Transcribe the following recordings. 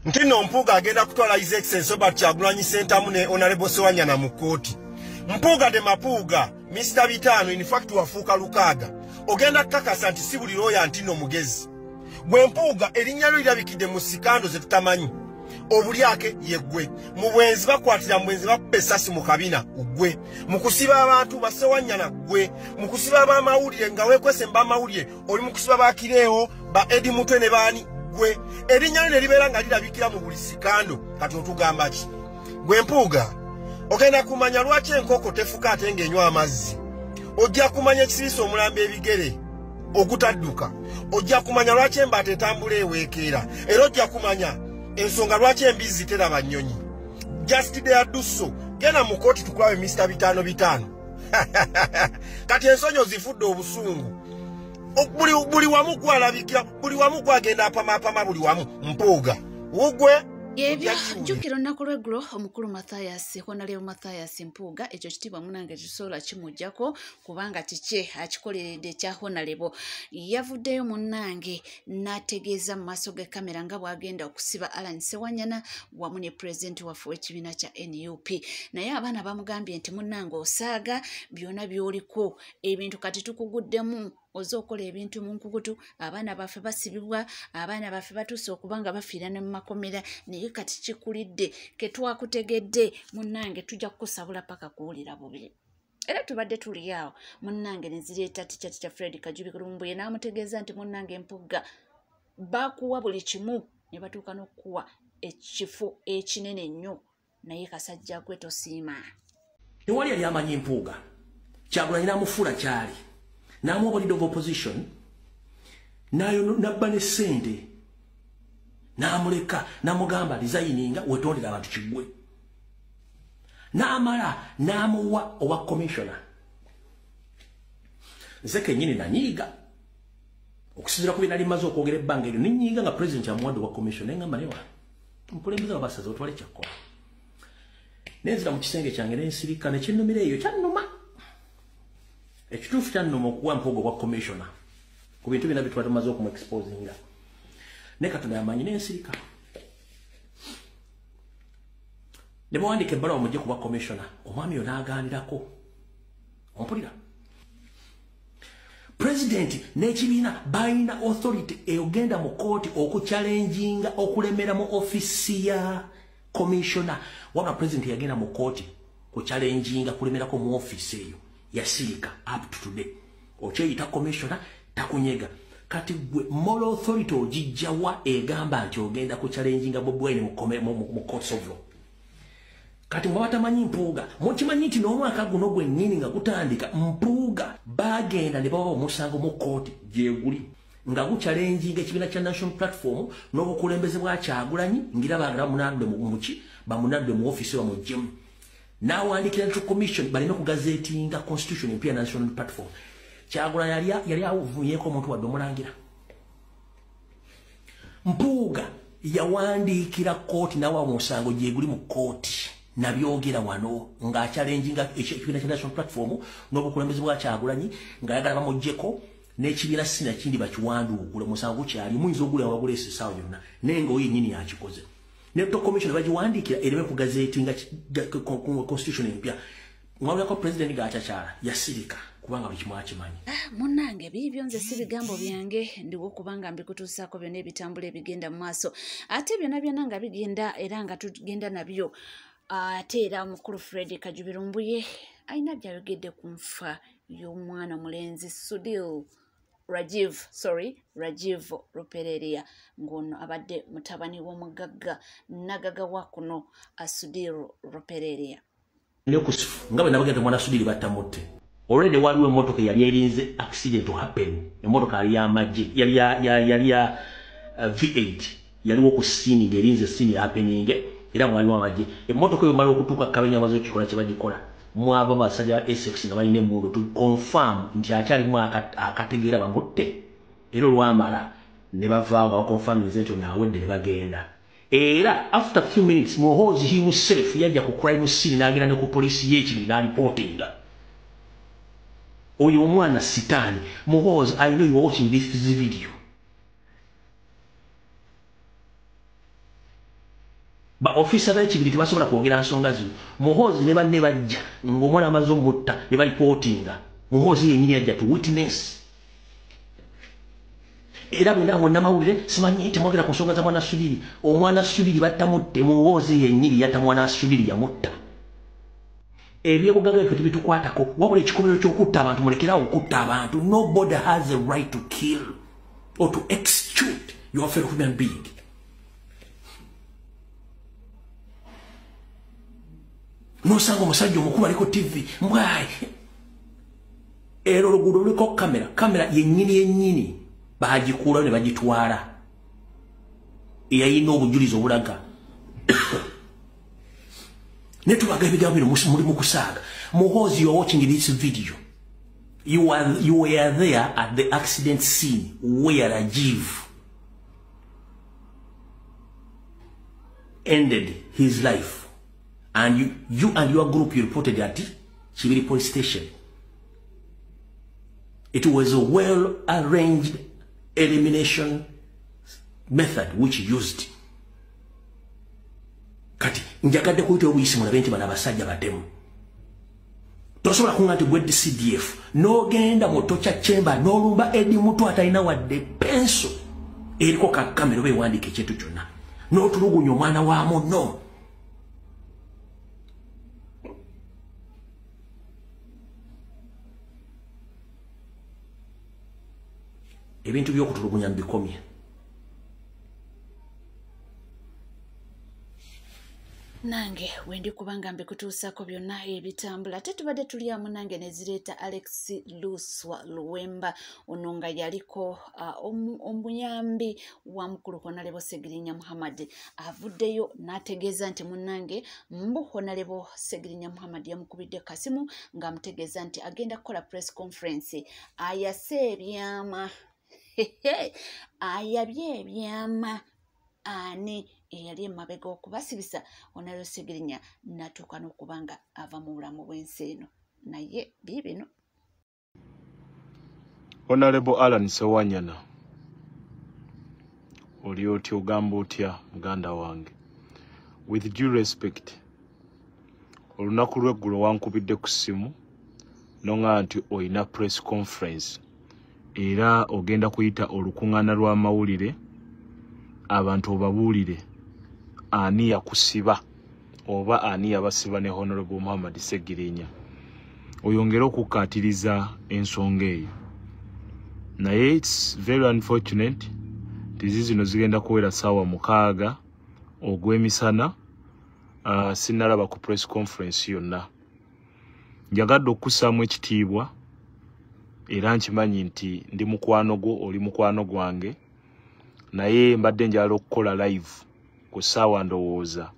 Nti nno Mpuuga agenda kutwala His Excellency Robert Kyagulanyi Ssentamu ne Honorable Ssewanyana mu kkooti. Mpuuga de Mapuuga, Mr. Bitano, in fact wafuuka lukaaga. Ogenda kukakasa nti si buli looya nti nno mugezi. Gwe Mpuuga erinnya lyo lirabikidde mu sikando ze tutamanyi. Obulyake ye ggwe. Mu bwenzi bakwatira mu bwenzi bakuba essasi mu kabina ggwe. Mu kusiba abantu ba Ssewanyana ggwe. Mu kusiba ab'amawulire nga weekwese mu b'amawulire oli mu kusiba ba Kireewo, ba Eddie Mutwe ne baani ggwe. Erinnya lyo ne libeera nga lirabikira mu buli sikando. Kati otugamba ki? Gwe Mpuuga ogenda kumanya lwaki enkoko tefuka ate ng'enywa amazzi. Ojja kumanya ekisibisa omulambo ebigere ogutadduka. Ojja kumanya lwaki embaata etambula eweekeera. Era ojja kumanya ensonga lwaki embizzi teraba nnyonyi. Just dare do so. Genda mu kkooti tukulabe Mr. Bitano Bitano. Kati ensonyi ozifudde obusungu. Buli wamu gwalabikira, buli wamu gwagenda apamaapama, buli wamu Mpuuga. Wugwe Ebyo jjukira olunaku lw'eggulo omukulu Mathias Honorable Mathias Mpuuga ekyo kitiibwa munnange kisobola kimuggyako kubanga kiki akikoleredde ekya Honorable. Yavuddeyo munnange n'ategeeza mu maaso ga kamera nga bw'agenda okusiba Allan Ssewanyana wamu ne pulezidenti waffe w'ekibiina kya NUP. Naye abaana bamugambye nti munnange osaaga byonna by'oliko ebintu kati tukuguddemu oze okola ebintu mu nkukutu, abaana baffe basibibwa, abaana baffe batuuse okuba nga bafiira ne mu makomera, naye kati kikulidde ke twakutegedde munnange tujja kukusabula paka kuwulira bubi. Era tubadde tuli awo munnange ne zireeta tica tica Fred Kajubi Lumbuye n'amutegeeza nti munnange Mpuuga bakuwa buli kimu ne batuuka n'okukuwa ekifo ekinene ennyo, naye kasajja gwe tosiima. Tewali yali amanyi Mpuuga. Kyagulanyi n'amufuula kyali. N'amuwa leader of opposition, nayo nabba ne ssente, n'amuleka, n'amugamba resigninga wetondera abantu kiggwe. N'amala n'amuwa owa commissioner. Nze kennyini nanyiiga okusinziira ku bye nali mmaze okwogera ebbanga eryo, nenyiiga nga president amuwadde owa commissioner, ne ngamba newa omukulembeze w'abasaza otwale kyakkola. Nenzira mu kisenge kyange ne nsirika, ne kinnumira eyo kyannuma. Ekituufu kyannuma okuwa Mpuuga obwa commissioner ku bintu byonna bye tuba tumaze okumuexposinga. Ne Katonda yamanyi n'ensirika. Ne bawandiika ebbaluwa mujje ku bwa commissioner, omwami oyo n'agaanirako. Ompulira? President n'ekibiina balina authority egenda mu kooti okuchallenginga okulemera mu ofisi ya commissioner. Wabula president yagenda mu kooti kuchallenginga kulemerako mu ofisi eyo. Yasirika up to today. Okyeyita commissioner takunyega. Kati gwe moral authority ogijjawa egamba nti ogenda kuchallenginga Bobi Wine mu courts of law. Kati mwe batamanyi Mpuuga, mukimanyi nti n'omwaka guno gwennyini nga gutandika Mpuuga bagenda ne bawa omusango mu kooti gyeguli nga guchallenginga ekibiina kya National Platform n'obukulembeze bwa Kyagulanyi ngira baagala bamunadde mu bamunadde mu ofisi bamuggyemu. N'awandiikira Electoral Commission baleme kugazetinga constitution empya National Platform. Kyagulanyi yali awuvuyeeko omuntu wadde omulangira. Mpuuga yawandiikira kooti n'awa omusango gyeguli mu kooti nabyogera wano ng'achallenginga ekibiina kya National Platform n'obukulembeze bwa Kyagulanyi ng'ayagala bamuggyeko n'ekibiina si nakindi bakiwanduukule. Omusango gukyali muyinza ogula waguleese essaawa yonna, naye nga oyo yennyini yakikoze. Electoral Commission bagiwandiikira ereme kugazetinga constitution empya. Mwawulirako president ng'acakyala yasirika kubanga buli kimu akimanyi. Munnange biibyo nze si bigambo byange, ndiwo kubanga mbikutuusaako byonna ebitambula ebigenda mu maaso, ate byonna byonna nga bigenda era nga tugenda nabyo. Ate era omukulu Fred Kajubi Lumbuye alina byayogedde ku nfa y'omwana mulenzi Sudhir Rajiv Rupereria, ng'ono abadde mutabani w'omugagga nagagga wa kuno Sudhir Rupereria. Nga bwe nabagenda omwana Sudhir battamutte. Already waliwo emmotoka eyali erinze accident to happen. Emmotoka yali y'amagye, yali ya V8, yaliwo ku scene ng'erinze scene happening, era mwaliwo amagye. Emmotoka eyo mala okutuuka kabenya amaze okukikola kye bagikola. Mwava abasajja ba Essex nga balina emmundu to confirm nti akyalimu akategeera bamutte. Era olwamala ne bavaawo nga bakonfaminze nti ono awedde ne bagenda. Era after few minutes Muhoozi himself yajja ku crime scene n'agenda ne ku poliisi y'ekiri n'alipootinga. Oyo omwana sitaani. Muhoozi, I know you are watching this video. Ba officer b'ekibiri tebasobola kwogera nsonga zino. Muhoozi ne banne bajja ng'omwana amaze omutta ne balipootinga. Muhoozi yennyini yajja to witness. Era bwe ndaba nnamawulire simanyi temwogera ku nsonga za mwana Sudiri. Omwana Sudiri battamutte, Muhoozi yennyini yatta mwana Sudiri, yamutta. Ebyobugagga byaffe tebitukwatako, wabula ekikolero ky'okutta abantu mulekerawo okutta abantu. Nobody has a right to kill or to execute your fellow human being. Nosanga omusajja omukulu aliko TV mbwayi, era oluguudo luliko kamera, kamera yennyini yennyini bagikuulayo ne bagitwala, eyayina obujulizi obulaga. Ne tubaga ebigambo bino muli mu kusaaga. Muhoozi, you are watching this video. You were there at the accident scene where Rajiv ended his life. And you and your group, you reported at Kibiri police station. It was a well-arranged elimination method which he used. Kati njagadde kuyita obuyisi mulabe nti bano abasajja batemu. Tosobola kuŋŋa nti gwe CDF n'ogenda mu torture chamber n'olumba Eddie Mutwe atalina wadde penso eriko kakamera oba ewandiika ekintu kyonna, n'otulugunya omwana wa munno. Ebintu by'okutulugunya mbikomye. Nange wendi kubanga mbikutuusako byonna ebitambula. Ate tubadde tuli amu nange ne zireeta Alex Luswa Luwemba, ono nga yaliko omuyambi wa mukulu Honorable Ssegirinya Muhammad. Avuddeyo n'ategeeza nti munnange mbu Honorable Ssegirinya Muhammad yamukubidde kasimu ng'amutegeeza nti agenda kukola press conference ayase ebyama ayabye ebyama ani eyali emabega okubasibisa Honorable Ssegirinya n'atuuka n'okuba nga ava mu bulamu bw'ensi eno. Naye biibino. Honorable Allan Ssewanyana, oli otya, ogamba otya muganda wange? With due respect, olunaku lw'eggulo wankubidde ku ssimu n'oŋŋamba nti oyina press conference era ogenda kuyita olukuŋŋaana lw'amawulire abantu obabuulire ani yakusiba oba ani yabasiba ne Honorable Muhammad Ssegirinya, oyongere okukkaatiriza ensonga eyo. Naye it's very unfortunate nti zino zigenda kuwera ssaawa 6 ogw'emisana, sinnalaba ku press conference yonna. Njagadde okussaamu ekitiibwa era nkimanyi nti ndi mukwano gwo, oli mukwano gwange, naye mbadde njagala okukola live ku ssaawa ndowooza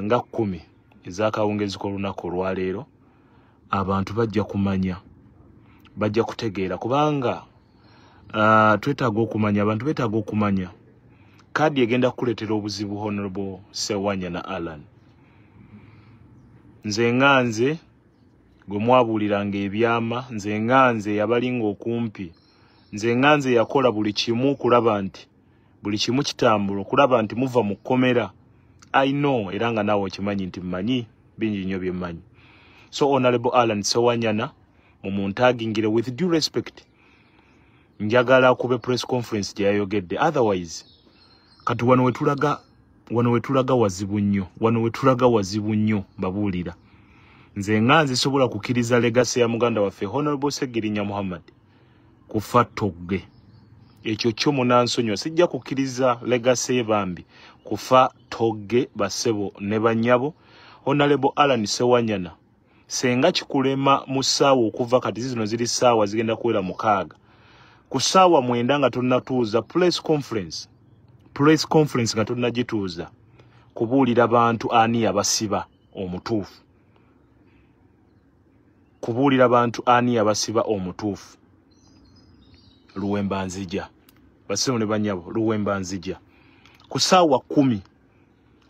nga 10 ez'akawungeezi k'olunaku olwaleero. Abantu bajja kumanya, bajja kutegeera, kubanga twetaaga okumanya, abantu beetaaga okumanya. Kaadi egenda kukuleetera obuzibu Honorable Ssewanyana Allan. Nze nga nze gwe mwabuuliranga ebyama, nze nga nze yabalinga okumpi, nze nga nze yakola buli kimu okulaba nti buli kimu kitambula, okulaba nti muva mu kkomera. I know, era nga naawe okimanyi nti mmanyi bingi nnyo bye mmanyi. So Honorable Allan Ssewanyana, mumuntagingire with due respect, njagala akube press conference gye yayogedde. Otherwise kati wano wetulaga wazibu nnyo, wano wetulaga wazibu nnyo, mbabuulira. Nze nga nze sobola kukkiriza legacy ya muganda waffe Honorable Ssegirinya Muhammad kufa togge. Ekyo kyo munansonyiwa, sijja kukkiriza legacy ye bambi kufa togge bassebo ne bannyabo. Honorable Allan Ssewanyana, senga kikulema mu ssaawa okuva kati zino ziri ssaawa zigenda kuwera 6, ku ssaawa 9 nga tonnatuuza press conference, press conference nga tonnagituuza kubuulira bantu ani yabasiba omutuufu, kubuulira bantu ani yabasiba omutuufu. Luwemba nzija, bassebo ne bannyabo, Luwemba nzija ku ssaawa 10,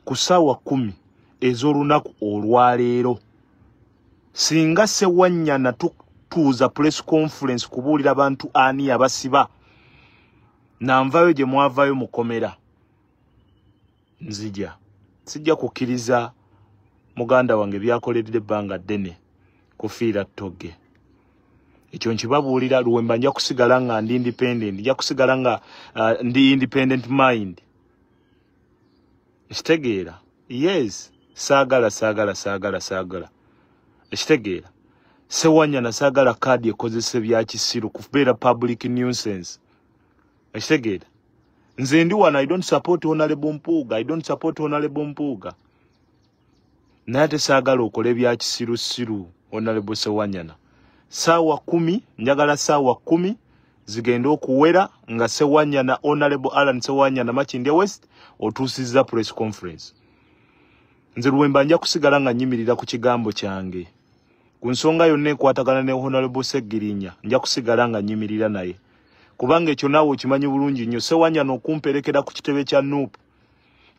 ku ssaawa 10 ez'olunaku olwaleero. Singa Ssewanyana tutuuza press conference kubuulira bantu ani yabasiba, nanvayo gye mwavayo mukomera. Nzija sijja kukkiriza muganda wange byakoleredde ebbanga ddene kufiira ttogge. Ekyo nkibabuulira. Luwemba nja kusigala nga ndi independent, nja kusigala nga ndi independent mind. Ekitegeera? Yes, saagala, saagala, saagala, saagala. Ekitegeera? Sewanyana saagala kaadi ekozesa ebyakisiru kubeera public nuisance. Ekitegeera? Nze ndi wano, I don't support Honorable Mpuuga, I don't support Honorable Mpuuga, naye ate saagala okole ebyakisirusiru. Honorable Sewanyana, saawa 10, njagala saawa 10 zigende okuwera nga Sewanyana, Honorable Alan Sewanyana, Makindye West, otuusizza press conference. Nze Luwemba nja kusigala nga nyimirira ku kigambo kyange ku nsonga yonna ekwatagana ne Honorable Segirinya. Nja kusigala nga nyimirira naye, kubanga ekyo naawe okimanyi bulungi nnyo. Sewanyana, okumperekera ku kitebe kya NUP,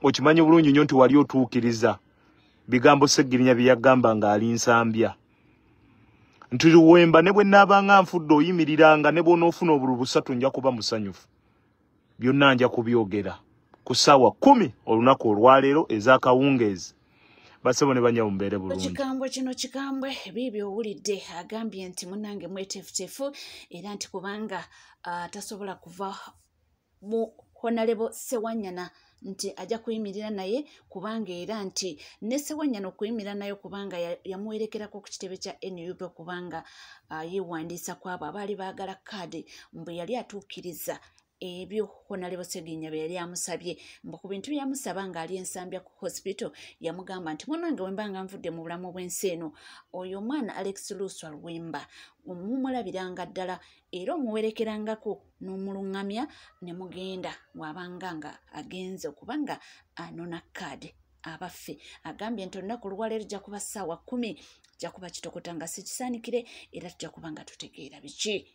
okimanyi bulungi nnyo nti wali otuukiriza bigambo Segirinya bye yagamba ng'ali Nsambya, nti Luwemba ne bwe naabanga nfudde oyimiriranga, ne bw'onoofuna obululu busatu nja kuba musanyufu. Byonna nja kubyogera ku ssaawa 10 olunaku olwaleero ez'akawungeezi. Basebo ne bannyabo, mubeere bulungi. Kikambwe kino, kikambwe. Biibyo owulidde, agambye nti munnange mweteefuteefu, era nti kubanga tasobola kuva mu Honorable Sewanyana, nti ajja kuyimirira naye, kubanga era nti ne Sewanyana okuyimirira naye kubanga yamuwerekerako ku kitebe kya NUP, kubanga yeewandiisa ku abo abaali baagala kaadi, mbu yali atuukiriza ebyo Honorable Seginya bye yali amusabye. Mbu ku bintu byamusaba ng'ali Ensambya ku hospital, yamugamba nti munnange, wemba nga nvudde mu bulamu bw'ensi eno, oyo omwana Alex Luswa Lwemba omumulabiranga ddala, era omuwerekerangako n'omuluŋŋamya ne mugenda bw'abanga nga agenze okubanga anona kaadi. Abaffe, agambye nti olunaku olwaleero jja kuba ssaawa 10, jja kuba kitokota nga sikisaanikire, era tujja kuba nga tutegeera biki.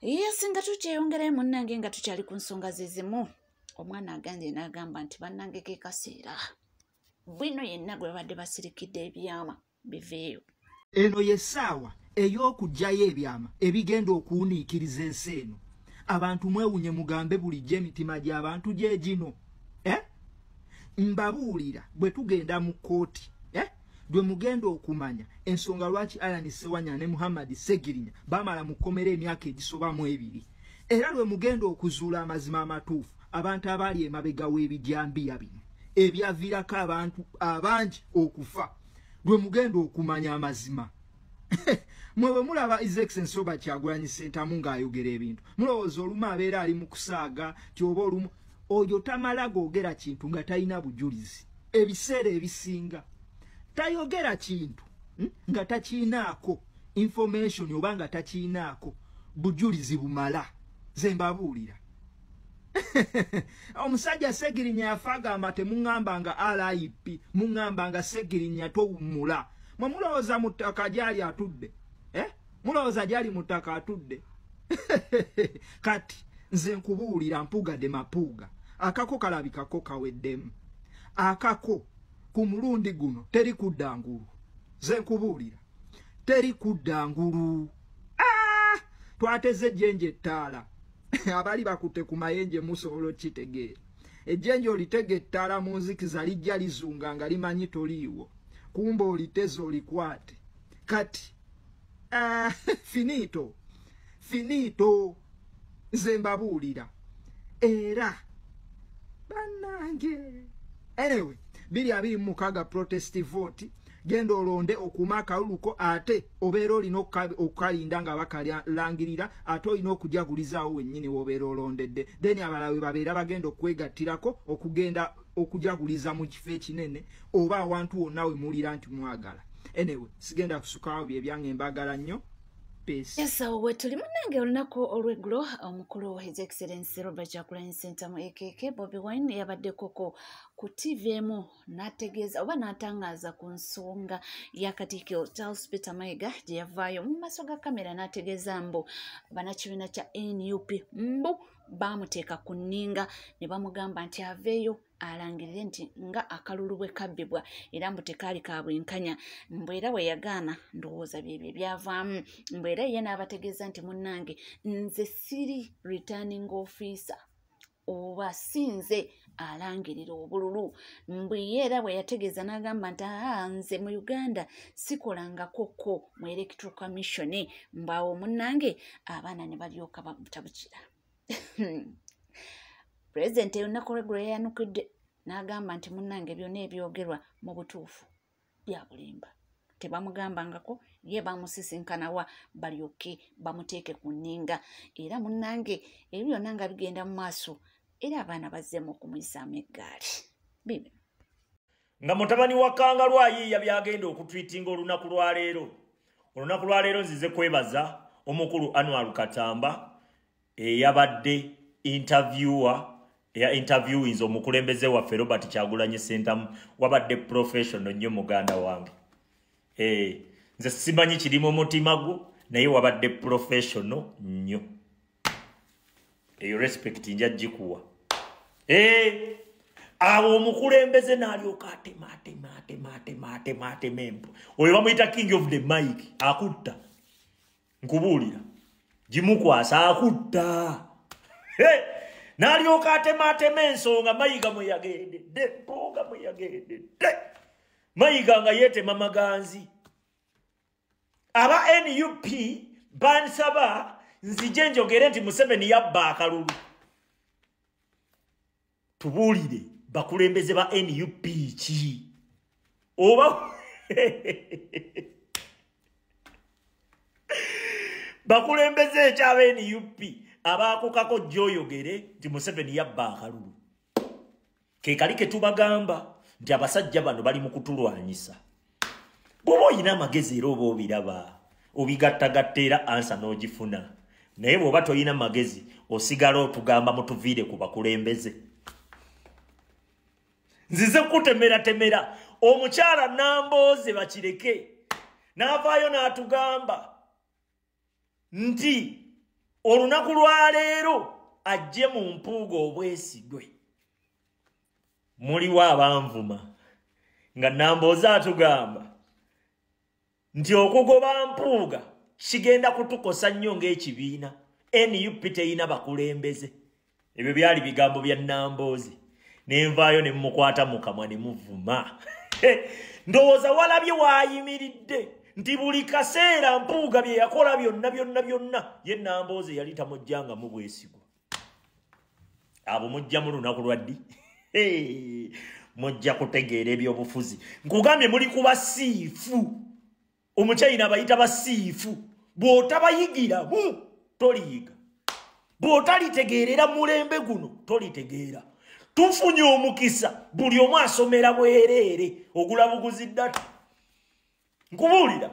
Yes, nga tukyeyongerayo munnange, nga tukyali ku nsonga ze zimu, omwana agambye n'agamba nti bannange, ke kaseera bwino yenna gwe babadde basirikidde ebyama biveeyo. Eno y'essaawa ey'okuggyayo ebyama ebigenda okuwuniikiriza ensi eno. Abantu mwewunye, mugambe bulijjo emitima gy'abantu gye gino, eh? Mbabuulira, bwe tugenda mu kkooti, eh? Lwe mugenda okumanya ensonga lwaki Alan Sewanya ne Muhammad Segirinya bamala mu kkomera emyaka egisoba mu ebiri, era lwe mugenda okuzuula amazima amatuufu, abantu abaali emabega w'ebijambiya bino ebyaviirako abantu abangi okufa, lwe mugenda okumanya amazima. Mwe bwe mulaba His Excellency Robert Kyagulanyi Ssentamu ng'ayogera ebintu, mulowooza olumu abeera ali mu kusaaga ti oba olumu oyo tamala googera kintu nga talina bujulizi. Ebiseera ebisinga tayogera kintu nga takiinaako information oba nga takiinaako bujulizi bumala. Ze mbabuulira, omusajja Segirinya yafa agamba, "Temuŋŋamba nga RIP, muŋŋamba nga Segirinya towummula." Mwe mulowooza mu ttaka gyali atudde, eh? Mulowooza gyali mu ttaka atudde? Kati nze nkubuulira, Mpuuga de Mapuuga, akako kalabikako kaweddemu. Akako ku mulundi guno teri kudda ngulu. Nze nkubuulira, teri kudda ngulu. Ah! Twateze ejjenje ettaala. Abali bakutte ku mayenje musobola okitegeera. Ejjenje olitega ettaala mu nzikiza, lijja lizunga nga limanyi toliiwo, kumba oliteze olikwate. Kati finito, finito. Nze mbabuulira era bannange. Anyway, 2026 protest vote, genda olonde, okuuma akaluluko, ate obeera olina okukalinda nga bakalangirira, ate olina okujagulizaawo wennyini wobeera olondedde. Then abalala we babeera bagenda okwegattirako okugenda okujaguliza mu kifo ekinene oba awantu wonna we muwulira nti mwagala. Anyway, sigenda kusukawo, bye byange, mbagala nnyo. Peace. Yes, awo wetuli munnange. Olunaku olw'eggulo omukulu His Excellency Robert Kyagulanyi Ssentamu aka Bobi Wine yabaddekoko ku TV emu n'ategeeza oba n'atangaaza ku nsonga ya Katikkiro Charles Peter Mayiga, gye yavaayo mu maaso ga kamera n'ategeeza mbu bannakibiina kya NUP mbu baamuteeka ku nninga ne bamugamba nti aveeyo alangirire nti nga akalulu bwe kabbibwa, era mbu tekaali ka bwenkanya, mbu era bwe yagaana, ndowooza byebyo byavaamu. Mbu era ye n'abategeeza nti munnange, nze siri returning officer oba si nze alangirira obululu. Mbu era bwe yategeeza n'agamba nti nze mu Uganda sikolangako ko mu Electoral Commission. Mbwawo munnange abaana ne balyoka bamutabukira. Pulezidenti olunaku lw'eggulo yayanukudde n'agamba nti munnange byonna ebyogerwa mu butuufu bya bulimba, tebamugambangako, ye bamusisinkanawa balyoke bamuteeke ku nninga. Era munnange ebyo byonna nga bigenda mu maaso, era abaana bazzeemu okumuyisaamu eggaali. Bibi nga mutabani wa Kangalu ayiiya byagenda okutwitinga olunaku lwaleero. Olunaku lwaleero nzize kwebaza omukulu Anwar Katamba eyabadde interviewer eya interviewinze omukulembeze waffe Robert Kyagulanyi Ssentamu. Wabadde professional nnyo muganda wange. Nze simanyi kiri mu mutima gwo, naye wabadde professional nnyo. Eyo respect nja gikuwa. Awo omukulembeze n'alyoka atema atema atema atema atema atema empo. Oyo bamuyita king of the mic, akutta. Nkubuulira gimukwasa akutta. N'alyoka atema atema ensonga. Mayiga mwe yagendedde, Mpuuga mwe yagendedde. Mayiga nga yeetema maganzi. Aba NUP bansaba nzije njogere nti Museveni yabba akalulu. Tubuulire bakulembeze ba NUP ki oba bakulembeze ekyaba NUP abaakukako gy'oyogere nti Museveni yabba akalulu. Ke kali ke tubagamba nti abasajja bano bali mu kutulwanyisa. Bw'oba oyina amagezi era oba obiraba, obigattagatta era ansa n'ogifuna. Naye bw'oba toyina magezi osigala otugamba mutuviire ku bakulembeze. Nzize kutemeratemera omukyala Nambooze Bakireke n'avaayo n'atugamba nti olunaku lwaleero ajje mu Mpuuga obwesigwe. Muliwo abanvuma nga Nambooze atugamba nti okugoba Mpuuga kigenda kutukosa nnyo ng'ekibiina. NUP teyina bakulembeze. Ebyo byali bigambo bya Nambooze. Nenvaayo ne mmukwata mu kamwa ne muvuma. Ndowooza walabye waayimiridde nti buli kaseera Mpuuga bye yakola byonna byonna byonna ye Nambooze yali tamugjangamu bwesigwa. Abo mujja mu lunaku lwa ddi? Mujja kutegeera ebyobufuzi. Nkugambye muli ku basiifu. Omuchayina bayita basiifu. Bw'otabayigiramu toliyiga. Bw'otalitegeerera mulembe guno tolitegeera. Tufunye omukisa buli omu asomera bwereere ogula buguzi ddata. Nkubuulira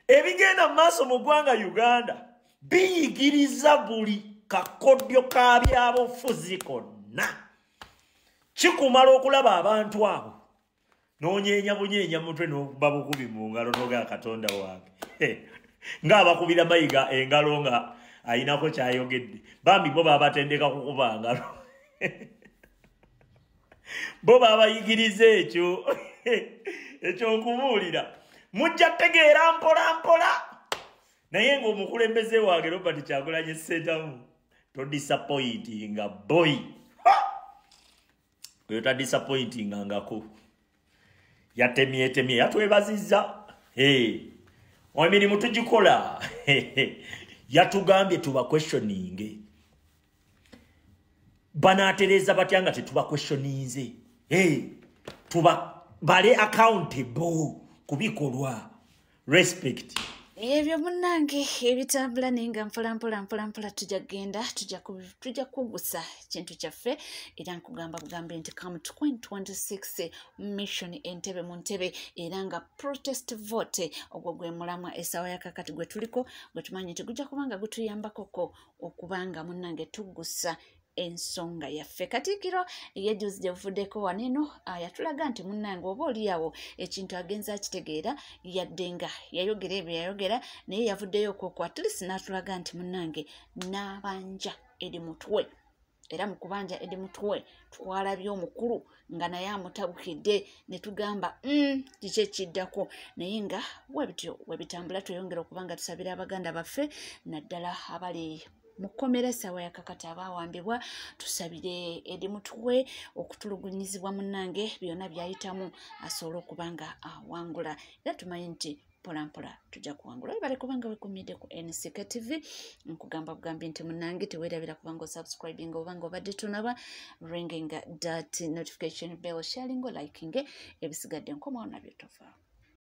ebigenda mu maaso mu ggwanga Uganda biyigiriza buli kakodyo ka byabufuzi konna. Kikumala okulaba abantu abo n'onyeenya bunyeenya mutwe n'okuba bukubi mu ngalo n'ogaa Katonda wange. Ng'abakubira Mayiga engalo nga ayinako kyayogedde. Bambi bo babatendeka kukuba ngalo. Bo babayigiriza ekyo. Ekyo nkubuulira. Mujja tegeera mpola mpola. Naye ng'omukulembeze wange Robert Kyagulanyi Ssentamu todisappointinga boy. Oyo tadisappointinga ngako. Yatemyetemye yatwebazizza. Emirimu tugikola. Yatugambye tuba questioning. Banaatereeza batya nga tetuba questioninze. Tuba bale accountable ku bikolwa. Respect. Ebyo munnange ebitambula naye nga mpola mpola mpola mpola tujja kugenda tujja kugusa ekintu kyaffe. Era nkugamba bugambe nti come 2026 mission Entebbe mu ntebe, era nga protest vote ogwo gwe mulamwa essaawa ya kakati gwe tuliko gwe tumanyi nti gujja kubanga gutuyambakoko okubanga munnange tugusa ensonga yaffe. Katikkiro yejuzi gye buvuddeko waneno yatulaga nti munnange oba oliawo ekintu agenza akitegeera, yadde nga yayogera ebyo yayogera, naye yavuddeyo okwo at least n'atulaga nti munnange n'abanja eri mutwe. Era mu kubanja eri mutwe twalabye omukulu nga naye amutabukidde ne tugamba kiki ekiddako. Naye nga bwe bityo bwe bitambula, tweyongera okuba nga tusabira abaganda baffe naddala abali Mukomera essaawa yakakati abaawambibwa, tusabire Edi Mutwe okutulugunyizibwa munnange byonna byayitamu asobole okuba nga awangula, era tumanyi nti mpola mpola tujja kuwangula. Webale kubanga wekumidde ku NCK TV, nkugamba bugambi nti munnange teweerabira kubanga osubscribing oba nga obadde tonaba, ringing that notification bell, sharing, liking, ebisigadde nkomawo nabyo tofa.